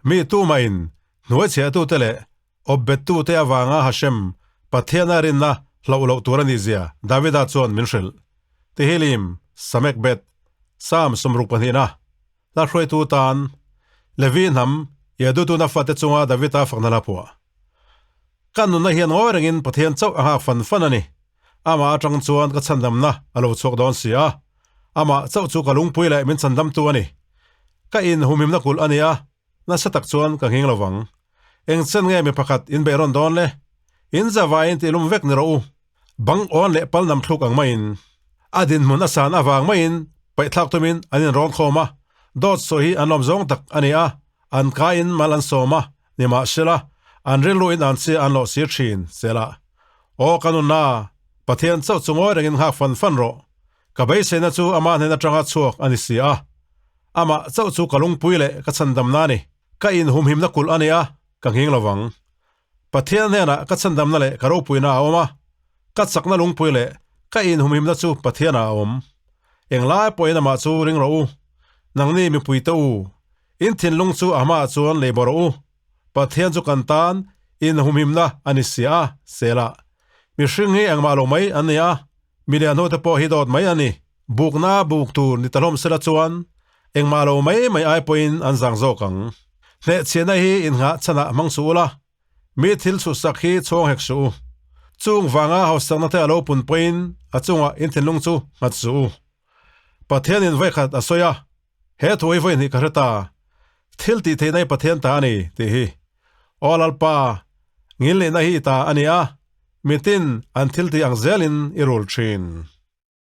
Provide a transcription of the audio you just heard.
Mi tumahin hnuaichhiahtute leh awpbettute avanga Hashem, Pathiana rinna hlauh loh tur a nih zia Davida chuan min hrilh. Tehillim, Samek Bet, Psalm 62, Hla hruaitu tan Levi hnam Yedutuna fate chunga Davida fakna hla phuah. Ka nunna hian ngawi rengin Pathian chauh a nghak fan fan a ni. Amah atang chuan ka chhandamna a lo chhuak dawn si a. Amah chauh chu ka lungpui leh min chhandamtu a ni. Ka inhumhimna kulh a ni a, nasa tak chuan ka nghing lovang. Eng chen nge mi pakhat in beih rawn dawn le? In zavaiin tihlum vek ni rawh u. Bang awn leh pal nam thluk ang maiin, a dinhmun a san avang maiin paihthlak tumin an inrawn khawm a, dawt sawi hi an lawm zawng tak a ni a, an kaiin mal an sawm a, nimahsela, an rilruin an chi an lawh sir thin, sela. Aw ka nunna, Pathian chauh chu ngawi rengin nghak fan fan rawh. Ka beiseina chu amah hnen atanga chhuak a ni si a. Amah chauh chu ka lungpui leh ka chhandamna a ni. Ka inhumhimna kulh a ni a, ka nghing lovang. Pathian hnenah ka chhandamna leh ka ropuina a awm a, ka chakna lungpui leh ka inhumhimna chu Pathianah a awm. Englai pawhin amah chu ring rawh u. Nangni mipuite u, in thinlung chu a hmaah chuan lei bawh rawh u. Pathian chu kan tan inhumhimna a ni si a, Selah. Mihring hi engmah lo mai an ni a, milian hnute pawh hi dawt mai a ni. Bukna buk tur ni ta hlawm sela chuan engmah lo mai mai ai pawhin an zang zawk ang. Hnehchhiahna hi innghah chhanah hmang suh ula, mi thil chhuhsak hi chhawng hek suh u. Chung vanga hausakna te a lo pun pawhin a chungah in thinlung chu nghat suh u. Pathianin vawikhat a sawi a, He thu hi vawi hnih ka hre ta, thil tih theihna hi Pathian ta a ni, tih hi. Aw Lalpa, ngilneihna hi i ta a ni a, mitin an thil tih ang zelin i rul thin.